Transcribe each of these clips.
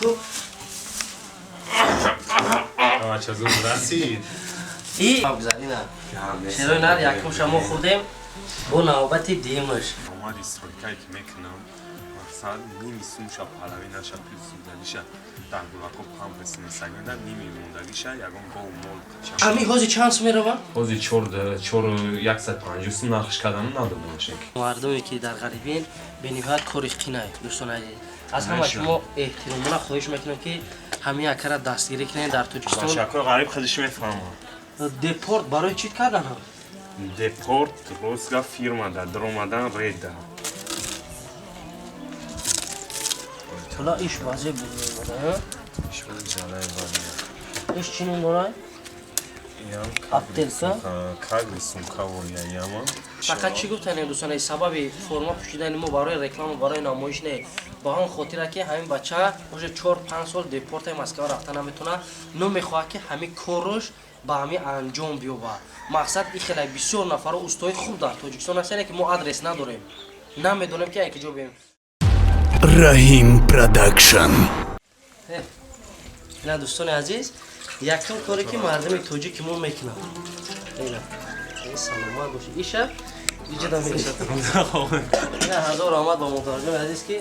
Ку Бача зуд расид. И гузарина. Шерои нар якумша мо хӯрдем, бо навбати дуюмаш. Омади стройкае ки мекунам, мақсад ними сумша половинаша плюс зудагиша дар гулако памперс несагида, ними мондагиша ягон гов мол. Ами ҳозир чанд сум мерава? Ҳозир 4 150 сум нархш кардану надодамашек. Мардуме ки дар ғарибин, бениҳоят кори қинай, дӯстони азиз. Аз ҳама шумо эҳтиромона хоҳиш мекунам, ки ҳамин акара дастгирӣ кунед дар Тоҷикистон. Бачако ғариб худиш мефаҳмад. Депорт барои чӣ кардан? Депорт ростга фирма да даромадан реда. Ҳола иш вазе буд мемода. Иш чӣ ном дорад? Аптелка? Кагри сумка воя яма. Фақат чӣ гуфтанем, дӯстони, сабаби форма пӯшидани мо барои реклама, барои намоиш не, ба он хотира ки ҳамин бача уже 4-5 сол депортаи Москва рафта наметавонад, намехоҳад ки ҳамин коррош ба ҳамин анҷом биёбад. Мақсад и хеле бисёр нафаро устои хуб дар Тоҷикистон ҳастанд, ки мо адрес надорем, намедонем ки ай киҷо бием. Раҳим Продакшн. Ина, дӯстони азиз, якум коре ки мардуми тоҷики мо мекунад. Ина, саломат бошед. Иша иҷода мешад. Ина, ҳазор раҳмат ба модарҷони азиз, ки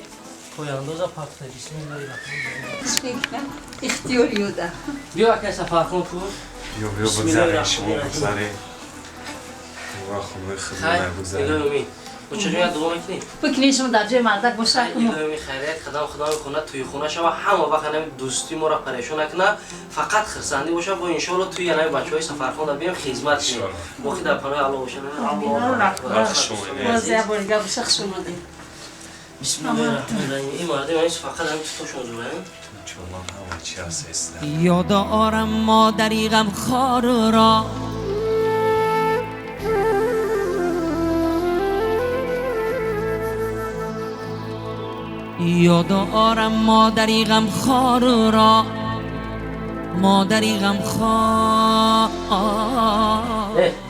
пояндоза пахта. Бисмиллоҳи раҳмони. Ихтиёр юда. Биё, акай Сафархон, ку. Биё, биё, бигзарем, шумо бигзарем. Ва худои хидмат бигзарем. Учуҷон, як дуо мекунӣ? Бикунӣ, шумо дар ҷои мардак боша. Илоҳи хайрият қадам худои хона туи хона шава, ҳама вақт ҳами дӯстӣ моро парешон накуна, фақат хурсандӣ боша. Бо иншоалло туи янами бачаҳои Сафархонда бием, хизмат кунем. Боқӣ дар паноҳи Аллоҳ боша. Боз як бор дига боша, хуш омадед. Бисмиллоҳи раҳмони раҳим. Ин мардум ҳамин фақат ҳамин тутошон зураем. Ёд орам модари ғамхор ро. Ёд орам модари ғамхор ро, модари ғамхор.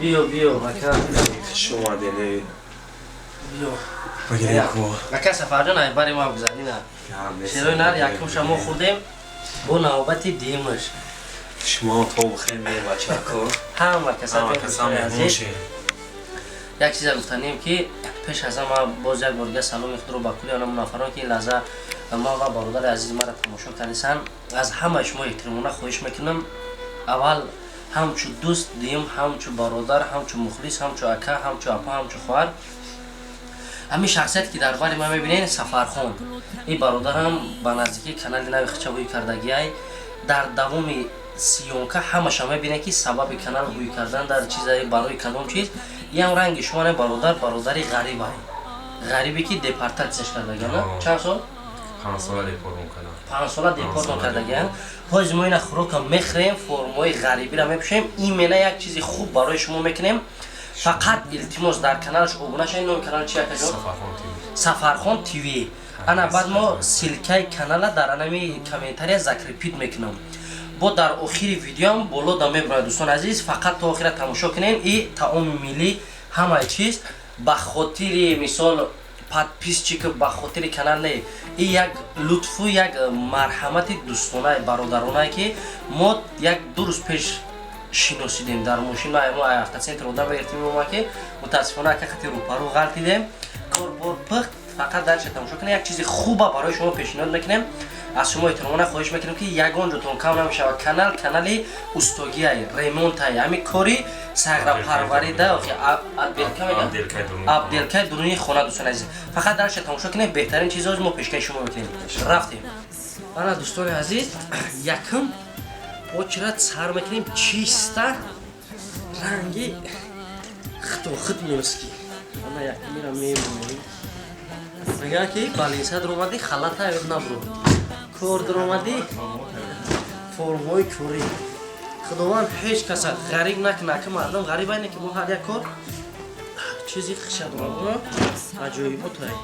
Биё, биё, ака. Хуш омадед. Биё. Бигирем ку. Ака Сафарҷон, ай бари ма гузарина. Шерои нар якумша мо хӯрдем, бо навбати дуюмаш. Шумо то бихел меем, бачако. Ҳама каса. Каса меҳмон шед. Як чиза гуфтанем, ки пеш аз ҳама боз як бор дига саломи худро ба кулли онам нафарон, ки ин лаҳза ман ва бародари азизи маро тамошо кардисан, аз ҳамаи шумо эҳтиромона хоҳиш мекунам: аввал ҳамчу дӯст, дуюм ҳамчу бародар, ҳамчу мухлис, ҳамчу ака, ҳамчу апа, ҳамчу хоҳар. Ҳамин шахсияте ки дар бари ман мебинед, Сафархон, ин бародарам ба наздикии канали нави хича ҳуй кардагиай. Дар давоми съёмка ҳамаша мебинед, ки сабаби канал ҳуй кардан дар чизе, барои кадом чиз. Иам ранги шумо не, бародар, бародари ғарибай, ғарибе ки депортатсияш кардагиана. Чанд сол? 5 сола депортон кардам. 5 сола депортон кардагиан. Ҳозир мо ина хӯрока мехӯрем, формаҳои ғарибиро мепӯшем, имена як чизи хуб барои шумо мекунем. Фақат илтимос, дар каналаш обуна шавед. Номи канал чи, акаҷон? Сафархон ТВ. Ана, баъд мо ссылкаи канала дар анами комментария закрепить мекунам, бо дар охири видеоам боло да мебурад. Дӯстони азиз, фақат то охира тамошо кунем. И таоми миллӣ, ҳамаи чиз ба хотири мисол подписчик, ба хотири канал не, и як лутфу, як марҳамати дӯстонае, бародаронае, ки мо як ду рӯз пеш шиносидем дар мошин. Мо автоцентр одам гирифтем, ома ки мутаассифона ака хати рӯпарӯ ғалтидем, кор бор пухт. Фақат дарша тамошо кунем, як чизи хуба барои шумо пешниҳод мекунем. Аз шумо эҳтиромона хоҳиш мекунем, ки ягон ҷотон кам намешавад. Канал канали устогиай, ремонтай, ҳамин кори сағрапарварида, отделкаи дуруни хона. Дӯстони азиз, фақат дарша тамошо кунем, беҳтарин чизҳо мо пешкаши шумо мекунем. Рафтем. Ана, дӯстони азиз, якум очерад сар мекунем, чиста ранги хитохит мунски. Ана, якумира мемонем. Мегӯяд, ки балинса дуромадӣ, халата ёд набур, кор дуромадӣ, формҳои корӣ. Худованд ҳеҷ каса ғариб накунад, ки мардум ғариб айне, ки мо ҳар як кор чизи хиша дорад, аҷоиботай.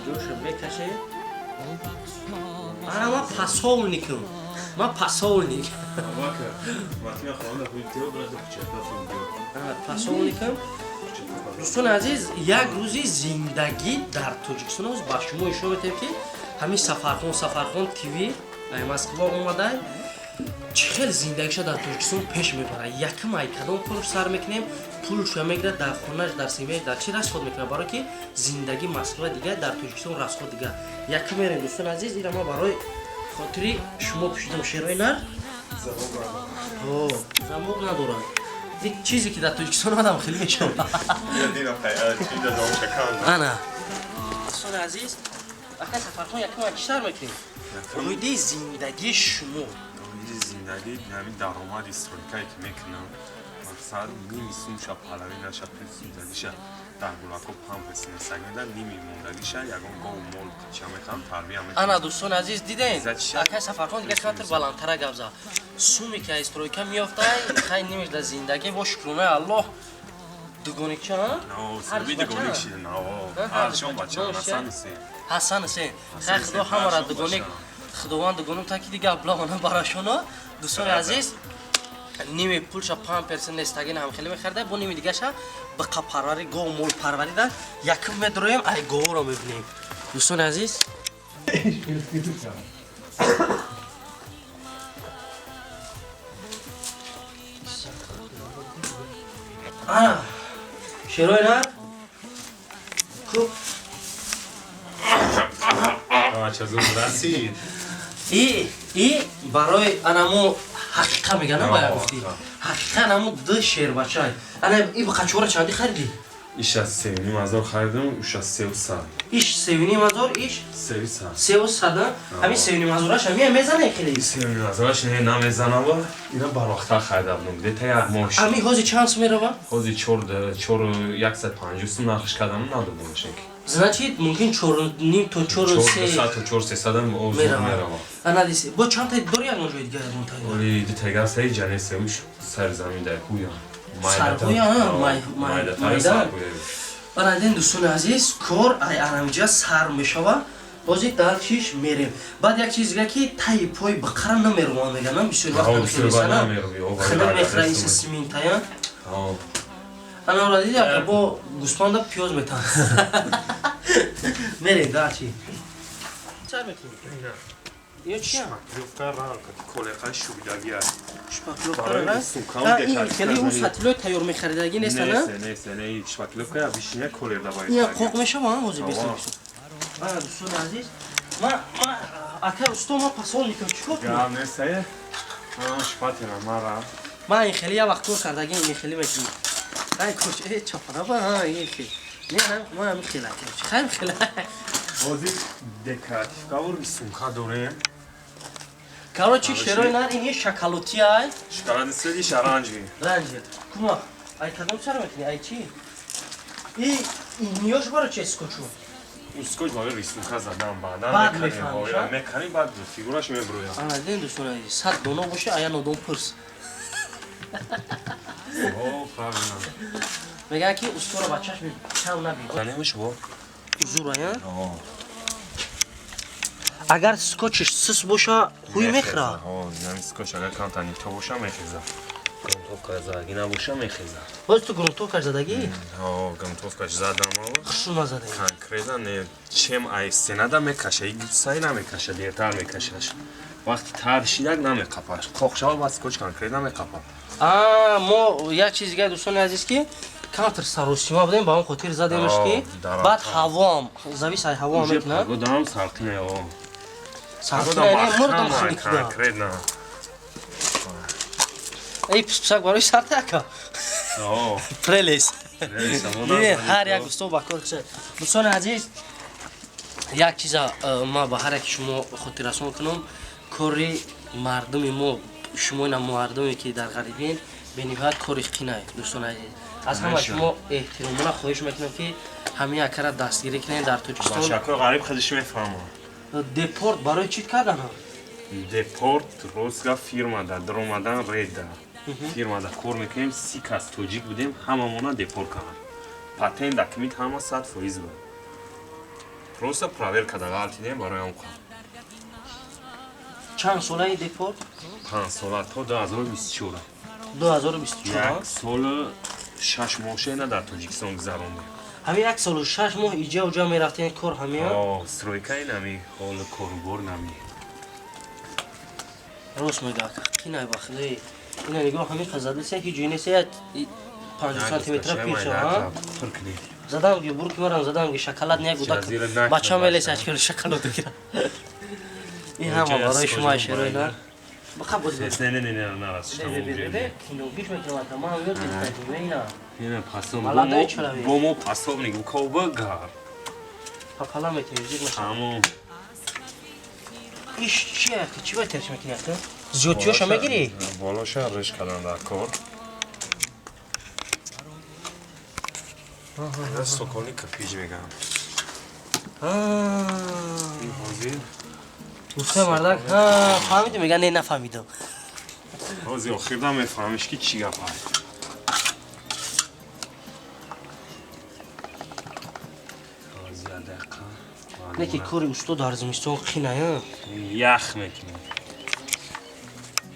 Ҷоша мекаше. Ана, ман пасовникам, ман пасовник, пасовникам. Дӯстони азиз, як рӯзи зиндагӣ дар Тоҷикистон ба шумо ишон метавем, ки Ҳамин Сафархон, Сафархон ТВ ай Москва омадай, чӣ хел зиндагиша дар Тоҷикистон пеш мебарад. Якум ай кадом корш сар мекунем, пулша мегирад, дар хонаш, дар семьяш, дар чӣ расход мекунад, барое ки зиндагӣ Москва дига, дар Тоҷикистон расход дига. Якум мерем, дӯстони азиз, ира ма барои хотири шумо пӯшидам. Шерои нар замок надорад. Чизе ки дар Тоҷикистон одам хеле мешавад. Ана, дӯстони азиз, акай Сафархон, якум ай чӣ сар мекунем? Оидаи зиндагии шумо. Оиди зиндагӣ, ҳамин даромади стройкае ки мекунам, мақсад ними сумша половинаша плюс зиндагиша дар гулако памперс несагида, ними мондагиша ягон гов, мол қача мехам, тарбия мекунам. Ана, дӯстони азиз, дидем, акай Сафархон дига камтар баландтара гап зад. Суме ки аз стройка меёфтай, хай, нимеш дар зиндагӣ, бо шукронаи Аллоҳ, дугоникча. Ҳасан Ҳусен, хай, худо ҳамара дугоник, худованд дугоним таки дига аблағона барашоно. Дӯстони азиз, ними пулша памперс нестагина ҳам хеле мехарида, бо ними дигаша биқапарварӣ, гов, молпарварӣ. Да якум медроем, ай говро мебинем, дӯстони азиз. Ана, шерои нар хуб. Расид. И барои анамо ҳақиқа мегӯям, бая гуфтӣ ҳақиқа, анамо ду шербачай. Ана и қачора чанди харидӣ? Иш аз 3,5 ҳазор харидам, уш аз 3,100. Иш 3,5 ҳазор, иш 3,100. 3,100. Ҳамин 3,5 ҳазораш ҳамия мезане хеле? 3,5 ҳазораш не, намезанава. Ина барвақттар харида будам, где-то як моҳ. Ҳамин ҳозир чанд сум мерава? Ҳозир чор чор 150 сум нархш кардам, надодамаш ки. Значит, мумкин 4,5 то 4,3. 4 то 4,300 мерава. Ана диси бо чанд та дори, ягон ҷои дига, ягон та? Оли ду тайгар саи ҷанесе, уш сари замин дар кӯя. Саргӯя, майда. Ана дин, дӯстони азиз, кор ай анамиҷа сар мешава. Ҳозир дар чиш мерем. Баъд як чиз дига, ки таи пой биқара намеруван, меганам, бисёр вақт хина мехӯра, иса симинтая. Ана ора диди, ака, бо гӯспанда пиёз метан. Мерем, дар чи сар мекунем? Ё чия? Шпаклёвка ранг колеқаи шубидагӣ аст. Шпаклёвка хеле ӯ сатилои тайёр мехаридагӣ нест, ана? Не, не, шпаклёвка обычная колер добавить. Ин қоқ мешава ҳозир бисёр. Ана, дӯстони азиз, ма ака усто, ма посольникам, чӣ кор кунам? Гап нест, э? Шпателя мара. Ман ин хеле як вақт кор кардагӣ, ин хеле мекунем. Ай коч, э, чапараба, ин хеле. Не, ма ҳамин хела. Хайм хела. Ҳозир декоративкаву рисунка дорем. Короче, шерои нар, ин шоколоти ай. Шоколади следиш оранжи. Оранжи. Кума, ай кадом сар мекунӣ? Ай чӣ? И ниёш баро чи скотчу? Скотч барои рисунка задан, баъдан баъд мефаҳмиш. Мекунем, баъд фигураш меброяд. Ана дидем, дӯстони азиз, 100 доно боша, ая нодон пурс. О, правильно. Мегӯянд, ки усторо ба чашми чам набин. Занемш бо. Узур ая? Агар скотчш сус боша, хуй мехӯра. Нами скотч агар камтар нито боша, мехеза. Грунтовка задагӣ набоша, мехеза. Боз ту грунтовкаш задагӣ? Грунтовкаш задам. Хушу назадаги? Конкретно не, чем ай стенада мекаша, и гипсай намекаша, дертар мекашаш. Вақти тар шидак намеқапаш, қоқ шава, баъд скотч конкретно меқапа. Мо як чиз дига, дӯстони азиз, ки камтар саросима будем, ба он хотир задемш, ки баъд ҳавоам завис, ай ҳавоам мекунад. Погодаам сарқине. Сарқине, мурдам хунукида. Конкретно. Эй, писписак барои сарта, ака. Прелесть. Ҳар як усто ба кор. Дӯстони азиз, як чиза ма ба ҳар яки шумо хотиррасон кунам: кори мардуми мо, шумо ина мардуме ки дар ғарибиен, бениҳоят кори қинай. Дӯстони азиз, аз ҳама шумо эҳтиромона хоҳиш мекунам, ки ҳамин акара дастгирӣ кунед дар Тоҷикистон. Бачакои ғариб худиш мефаҳмад. Депорт барои чӣ карданам? Депорт, рост гап, фирмада даромадан реда, фирмада кор мекунем, 30 кас тоҷик будем, ҳамамона депорт карданд. Патент, документ ҳама 100% буд, просто проверка да ғалтидем, барои он қад. Чанд солаи депорт? 5 сола, то 2024. 2024. Як солу 6 моҳ шена дар Тоҷикистон гузарондем. Ҳамин як солу 6 моҳ иҷа уҷа мерафтен, кор ҳамин? Стройка инами, ҳоли корубор нами. Рост мега, қинай, ба худои, ина нигоҳ, ҳамин қазадаса ки ҷои нест, 50 сантиметра пир шава. Задам ги бурки марам, задам ги шоколад не гудак бача мелеса, ачкали шоколад гира. Ин ҳама барои шумо, шерои нар. Бақа буд. Не, не, не, не, нарас. Киногиш мекунам, ман ёд гирифтам ина. Ина пасом бо мо пасобник кобы гар. Папала мекунем, зиг наша. Тамом. Иш чи аки, чи бай терч мекунӣ, ака? Зиёдтиёша мегирӣ? Болоша реш кардан дар кор. Соколи кирпич мегам. Ҳозир. Гуфта мардак, фаҳмидӣ, мега не, нафаҳмидам. Ҳозир охирда мефаҳмиш ки чӣ гап аст. Не ки кори усто дар зимистон қиная. Ях мекунӣ.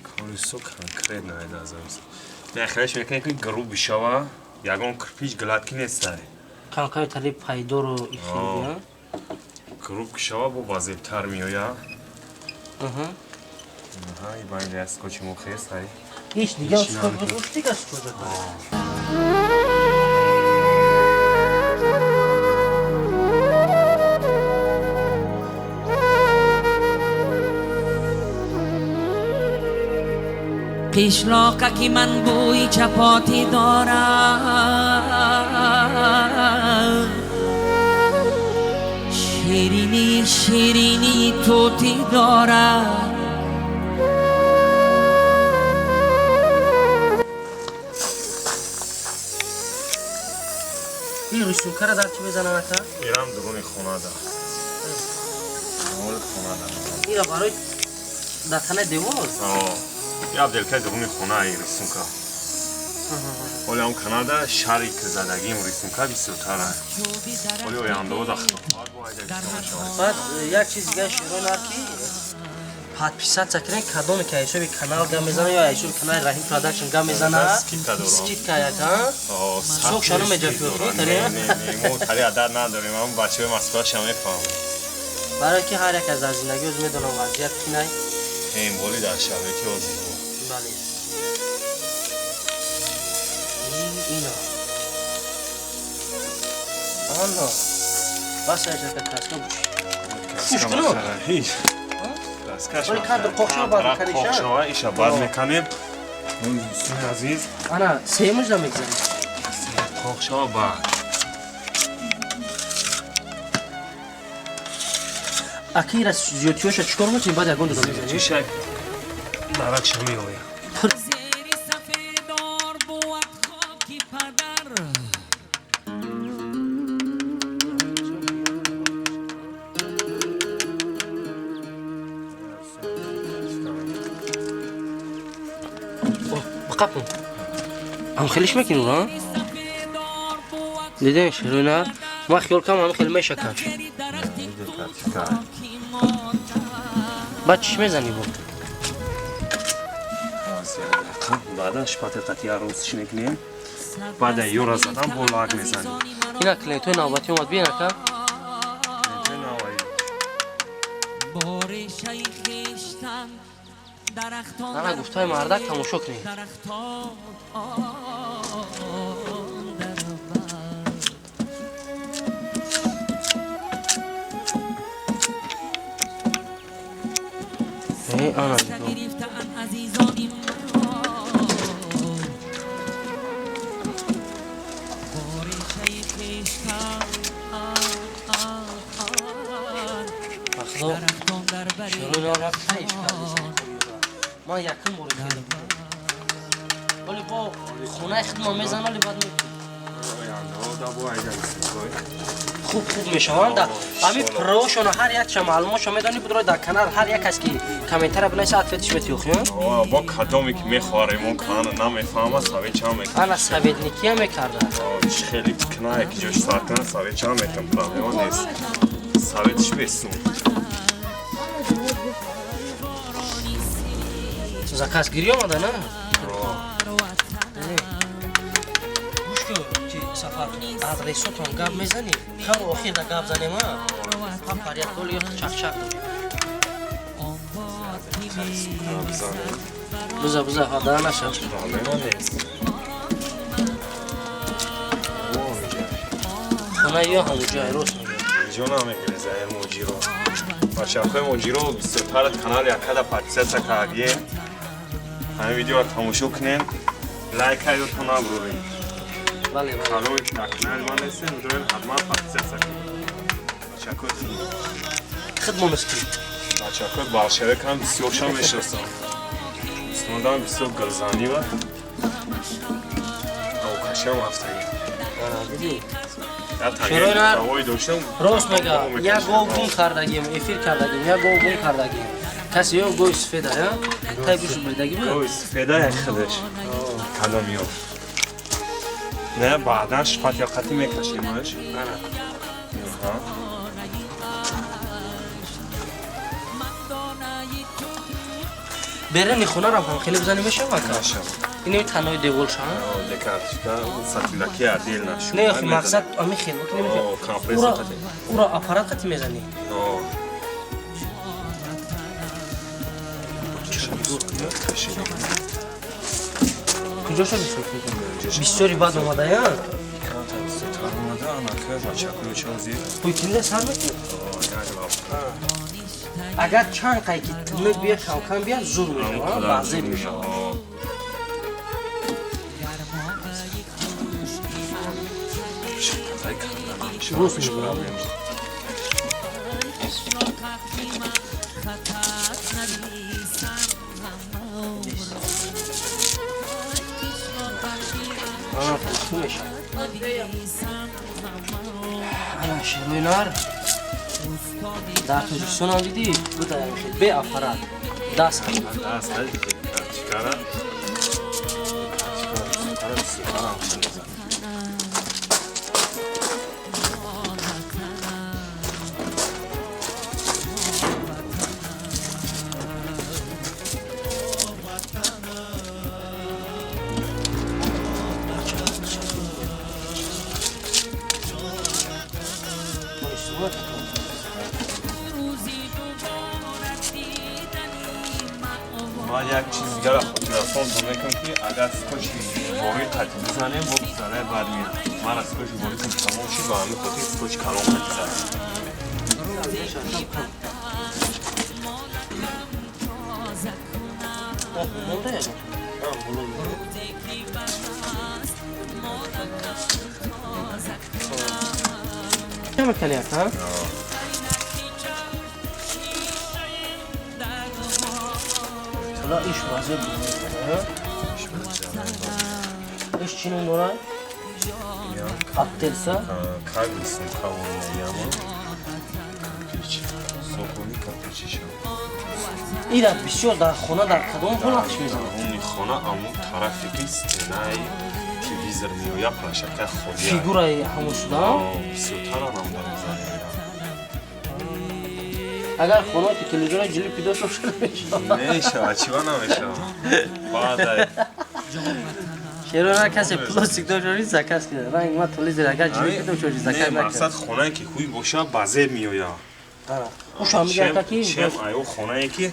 Кори усто конкретно дар зимистон. Нахелеш мекунӣ ки груб бишава, ягон кирпич гладкий нестай. Камками тари пайдору ихиби. Груб кишава, бо вазебтар меоя. И байни скотчи мо хест ай. Иш дига скотч буд, дига скотч. Қишлоқа ки ман бӯи чапотӣ дорам, ширинӣ, ширинии тӯтӣ дорад. Ин рисункара дар чӣ мезананд, ака? Ирам дуруни хонада. Дуруни хонада. Ира барои дар танаи девор? Я абделкаи дуруни хона ин рисунка. Ҳоли ҳам Канада шарик задагим рисунка бисёртара. Ҳоли ояндао да Баъд як чиз дига, шерои нар, ки подписаться кунед, кадоме ки ҳисоби канал гап мезана ё ҳисоби канали Раҳим Продакшн гап мезана, скидка яка сок шану меҷафиётари. Мо тари адад надорем, ам бачаҳои Москваша мефаҳмам. Барои ки ҳар як аз дар зиндагӣ оз медонам вазъият қинай. Эмболи дар шароити ҳозир. Бале. Ино. Ана. Бас аҷака краска буши. Пуш кунам. Ҳеҷ. Краскаш. Вали кадр қоқшава баъд меканем. Қоқшава иша баъд меканем. Дӯстони азиз. Ана, сеюмаш да мегзарем. Қоқшава баъд. Аки ира зиёдтиёша чикор мекунем, баъд ягон дуда мезанем? Зиёдтиша даракша меояд. Зери сафедор бувад хоки падар. Бақапун. Ам хелиш мекунем, а? Дидем, шерои нар? Ман хиёл кардам, ҳамин хел мешакаш. Баъд чиш мезанӣ бо? Баъдан шпател қатия ростш мекунем. Баъда ёра задан бо лак мезанем. Ина клиентҳои навбатӣ омад, биен, ака. Бо решаи хештан дарахтон. Ана гуфтаи мардак тамошо кунед. Дарахтон дар бар. Э, ана нигоҳ. Гирифтаанд азизони маро бо решаи хештан. Ба худо, дарахтон дар бари шерои нар рафта иш кардеса. Ман якум бор хеле. Оли бо хонаи худмон мезанам, оли баъд мекунем. Хуб хуб мешаванд. Ҳамин прошона ҳар якча маълумотшо медонӣ, будро дар канал ҳар як кас ки комментария бинависа, ответиш метиёхӣ. Бо кадоме ки мехоҳа ремонт кунана, намефаҳма, советча мекунам. Ана советникия мекарда. Хеле кна ки ҷош сар кунад, советча мекунам, проблема нест. Советиш бесум. Заказ гирӣ омада, на? Гӯш кун, ки Сафар, адресотон гап мезанӣ? Хар охир да гап занем, а? Ҳам париякол ё чақчақ. Биза, биза, ҳада наша. Хона ё ҳамуҷо рост мегӯяд. Ҷо намегиреза муҷиро. Бачаҳои муҷиро бисёртар канали Акада подписаться кардие. Ҳамин видеоро тамошо кунем, лайка ёдтон набурем. Бале, бале. Каналҳое ки дар канали ман нестем, бидорен ҳатман подписаться кунем. Бачаҳои Хидмон аст ки. Бачаҳои Болшевикам бисёршон мешиносам. Дӯстонам бисёр гулзанӣ ва окашиам ҳафтагӣ. Ана, дидӣ? Шерои Рост мега, як гов гум кардагим, эфир кардагим, як гов гум кардагим. Касе ё гови сафеда, я? Тай гӯшу буридагӣ буд? Гови сафеда як худаш. Кадом ё? Не, баъдан шпат ё қатӣ мекашемаш. Ана. Берени хонаро ҳам хеле бизанӣ мешавад? Мешавад. Ин танои деволша? Декартичка, сатилаки отдельно. Не, охи мақсад ами хел бикунем. Компрессор қатӣ. Ура аппарат қатӣ мезанӣ? Куҷоша бисёр? Бисёри бад омада, я? Пуйтинда сар мекунӣ? Агар чанд қай ки тунук бия, камкам бия, зур мешавад, баъзе мешавад. Рост мегӯям. Ана, пӯсту мешавад. Ана, шерои нар. Дар Тоҷикистон ҳам дидӣ, будаям хел бе аппарат. Даст Даст чикара. Ман як чиз дигара хотиррасон мекунам, ки агар скотчи ворид қатӣ бизанем, бо зараи бад меяд. Ман аз скотчи ворид тамом шид, ба ҳамин хотир скотчи калон қатӣ задам. Мекунӣ, ака? Ҳола иш вазъ буд. Иш чӣ ном дорад? Аттелса? Кагисм кавонияма. Кирпич. Сокони кирпичиша. Ира бисёр дар хона дар кадом ҳолатш мезанад? Даруни хона аму тарафе ки стенаи телевизор меояд, площадка холия. Фигураи ҳамон шуда? Бисёртар ҳам дар мезанад. Агар хона ки телевизора ҷилӣ пидо шуда мешавад. Мешавад, чива намешавад. Баъд Шеро касе пластик дошт, заказ кунад. Ранг ма телевизор агар ҷилӣ пидо шуда заказ накунад. Мақсад хонае ки ҳуй боша, ба зеб меояд. Уша мегӯяд ки чем аю хонае ки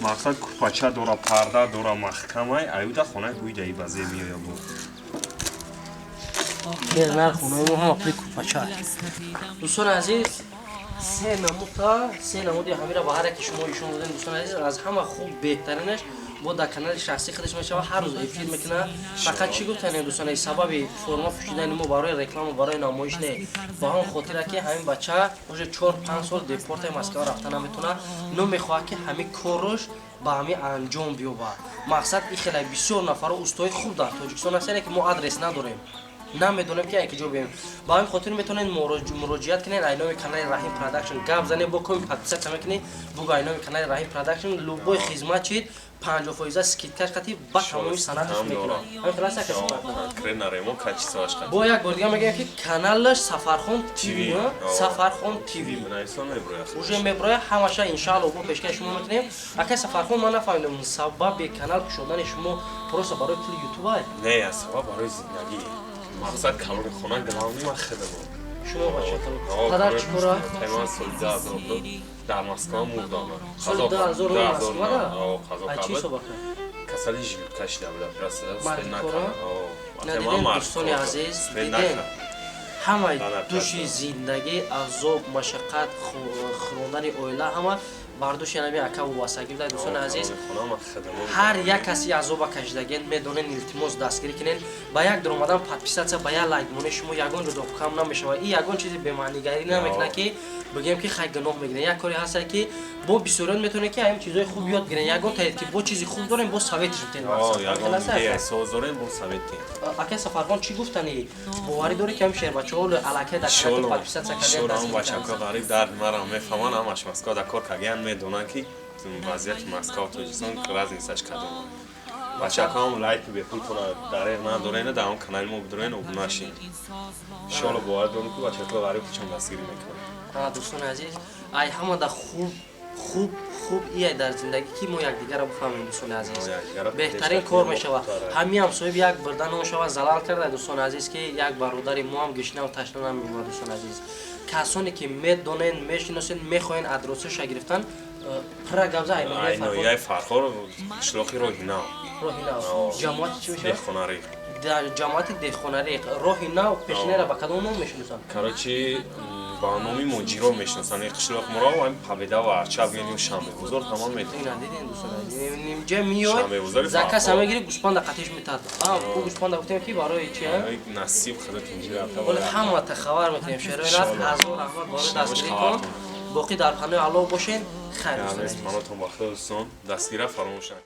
мақсад купача дора, парда дора, маҳкамай, аюда хонаи ҳуй даи ба зеб меояд бо. Нар хонаи мо ҳама пули купача. Дӯстони азиз, се намудта, се намуди ҳамира ба ҳар яке шумо ишон додем, дӯстони азиз, аз ҳама хуб беҳтаринаш бо дар канали шахсии худаш мешавад, ҳар рӯз эфир мекунад. Фақат чӣ гуфтанем, дӯстони азиз, сабаби форма пӯшидани мо барои реклама, барои намоиш не, ба ҳамон хотира ки ҳамин бача уже 4-5 сол депортаи Москва рафта наметавонад, намехоҳад ки ҳамин коррош ба ҳамин анҷом биёбад. Мақсад и хеле бисёр нафаро устои хуб дар Тоҷикистон ҳастанд, ки мо адрес надорем, намедонем ки ай киҷо биёем. Ба ҳамин хотир метавонед муроҷиат кунед ай номи канали Раҳим Продакшн, гап занед, бо коми подписаться мекунед, бугӯ ай номи канали Раҳим Продакшн, любой хизмат чид 50% скидкаш қати ба тамоми санъаташ мекунад. Ҳамин хел аст, ака? Конкретно ремонт качествоаш қати. Бо як бор дига мегӯям ки каналаш Сафархон ТВ, Сафархон ТВ. Уже меброяд ҳамаша, иншаалло бо пешкаши шумо мекунем. Ака Сафархон, ман нафаҳмидам сабаби канал кушодани шумо просто барои пули ютуб ай? Не, сабаб барои зиндагӣ. Мақсад, калони хона, главный ман худам. Шумо бача калон. Падар чӣ кора? Ман соли 2002 дар Москва мурдам. Соли 2000 Москвада? Қазо Ай, чӣ карда. ҳисоб, ака? Касали желудка шида буда, просто Марди успел кора? накард. На, дидем, дӯстони азиз, дидем. Ҳамаи души зиндагӣ, азоб, машаққат, хӯрондани оила, ҳама бар души ҳами ака вобастагӣ буда. Дӯстони азиз, ҳар як каси азоба кашидаген медонен. Илтимос, дастгирӣ кунен. Ба як даромадан, подписаться, ба як лайк монед, шумо ягон ҷо кам намешавад. И ягон чизи бемаънигарӣ намекунад, ки бигем, ки хай, гуноҳ мегирен. Як коре ҳаста, ки бо бисёриён метавонед, ки ҳамин чизои хуб ёд гирен. Ягон таед, ки бо чизи хуб дорем, бо совет ш битен. Соз дорем, бо совет. Ака Сафархон, чӣ гуфтани? Боварӣ дорӣ, ки ҳамин шербачаҳо аллакай дар канал подписаться кардем? Дастгирӣ бачаҳо ғариб дард марам мефаҳманд. Ҳамаш Москва дар кор кардагиян, медонанд, ки вазъияти Москва Тоҷикистон разница ш кадом. Бачаҳоам, лайки бепултона дареғ надорен, дар он канали мо бидорен, обуна шин. Иншоалло, бовар дорем, ки бачаҳо ғариб худшон дастгирӣ мекунанд. Дӯстони азиз, ай ҳамада хуб, хуб, хуб ия дар зиндагӣ, ки мо якдигарро бифаҳмем. Дӯстони азиз, беҳтарин кор мешавад. Ҳамин ҳам соҳиби як бурда нон шавад, залал карда. Дӯстони азиз, ки як бародари мо ҳам гишнаву ташна намемонад. Дӯстони азиз, касоне ки медонен, мешиносен, мехоҳен адресоша гирифтан, пурра гапза. Ноҳияи Фархор, қишлоқи Роҳи Нав. Роҳи Нав, ҷамоати чӣ мешавад? Деҳқонариқ. Дар ҷамоати Деҳқонариқ, Роҳи Нав. Пешинера ба кадом ном мешиносанд? Короче, ба номи Моҷиро мешиносанд ин қишлоқ моро. Ҳам Победа ва Арчаб меём, Шанбебозор, тамом. Ина диден, дӯстон, нимҷа миёй, заказ а мегири, гӯспанда қатиш метад. Ӯ гӯспанда гуфтем, ки барои чи? Насиб, худо тинҷи рафта. Вале ҳамата хабар мекунем. Шерои рафт, ҳазор раҳмат барои дастгирӣ кун. Боқӣ дар панои Аллоҳ бошен. Хайр. Панотон ба худо, дӯстон, дастгира фаромӯш накунед.